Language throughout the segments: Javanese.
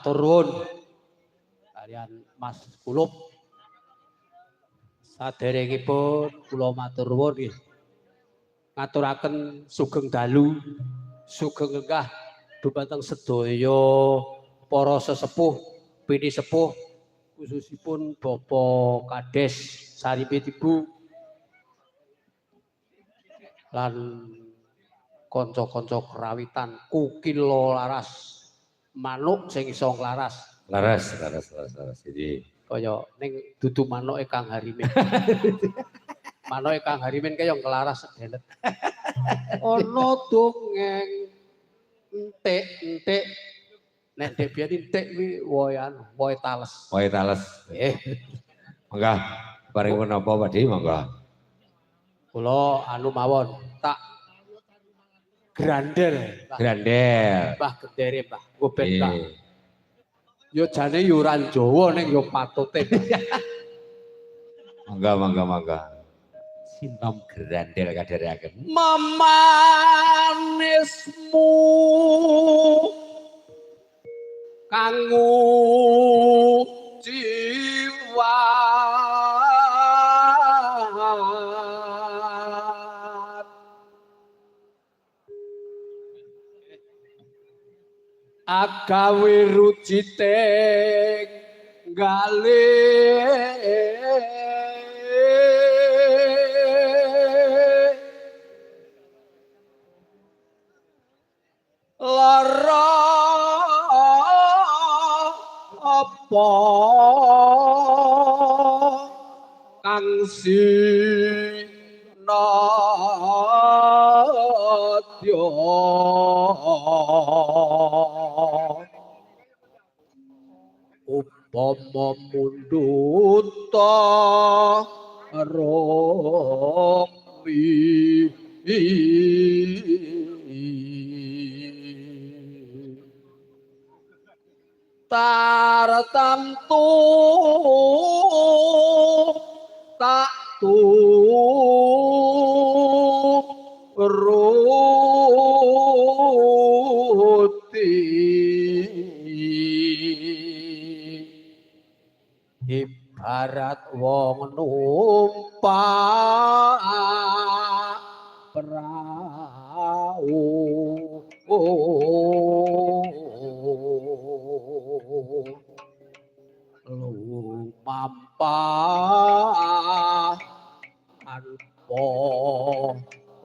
Matur nuwun kaliyan Mas Kulup. Saderengipun kula matur nuwun nggih. Ngaturaken sugeng dalu, sugeng lenggah dumateng sedaya para sesepuh, pinisepuh, khususipun Bapak Kades Sarimbit Ibu lan kanca-kanca kerawitan Kukila Laras, manuk sing iso nglaras. Laras, laras, laras, laras. Jadi kaya ning dudu manuke Kang Harimin. Manuke Kang Harimin kaya nglaras sedelet. Ana dongeng entik-entik. Nek ndek biyen entik kuwi wohe anu, wohe tales. Wohe tales. Monggo, paring menapa Pak Di, monggo. Kula anu mawon, tak grandel. Grandel. Mbah gendere, Mbah. Nggo ben gak. Yo jane yo ora Jawa ning yo patute. Monggo, monggo, monggo. Sinom grandel kadhereaken. Memanismu kanggo jiwa agawe rujiting galih lara apa kang sinadya upama mundhuta rukmi tartamtu tak turuti ibarat wong numpak prau lumampah tanpa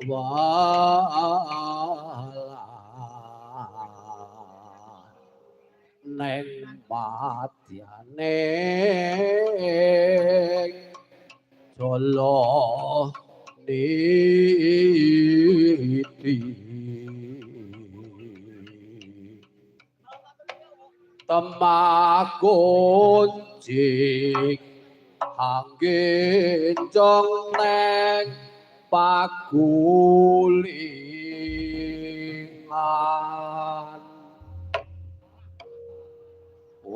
wala neng madyane jala niti temah kuncing anggenjong neng pagulingan.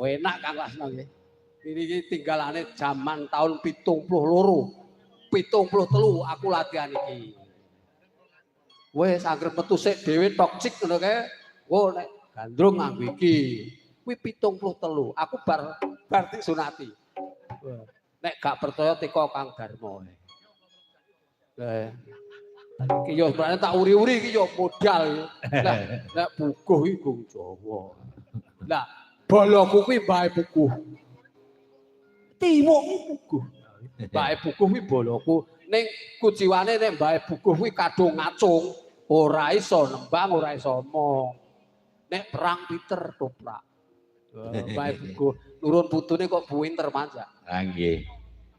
Enak Kang Lasno nggih. Ini iki tinggalane jaman tahun 72, 73 aku latihan iki. Wis anggere metu sik dhewe tok cik ngono kae. Wo nek gandrung nganggo iki. Kuwi 73. Aku bar disunati. Nek gak percaya teko Kang Darmo. Iki yo sebenarnya tak uri-uri iki yo modal. Lah nek bukuh iki gong Jawa. Lah boloku kuwi mbahe bukuh. Timukmu bukuh. Mbahe bukuh kuwi boloku. Ning kuciwane nek mbahe bukuh kuwi kadung ngacung, ora iso nembang, ora iso omong. Nek perang pinter toprak. Mbahe bukuh nurun putune kok pinter manja. Ah nggih.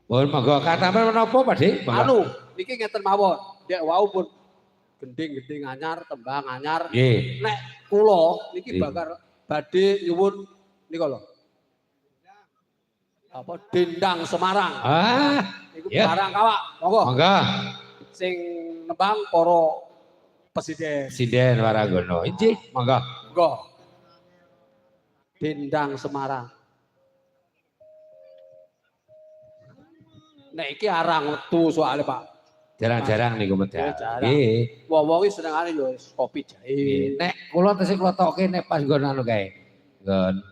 Mohon monggo katamen menapa Pak Dik? Anu niki ngeten mawon. Dek wau pun gending-gending anyar, tembang anyar. Nggih. Nek kula niki bakal badhe nyuwun nika lho. Apa Dendang Semarang. Ah, niku ya. Barang kawak. Monggo. Monggo. Sing nembang para presiden. Presiden Waranggono. Inggih, monggo. Monggo. Dendang Semarang. Nek iki arang metu soalnya Pak. Jarang-jarang niku medal. Nggih. Wong-wong iki senengane yo kopi jahe. Nek kula tesih kula toke nek pas nggon anu kae. Nggon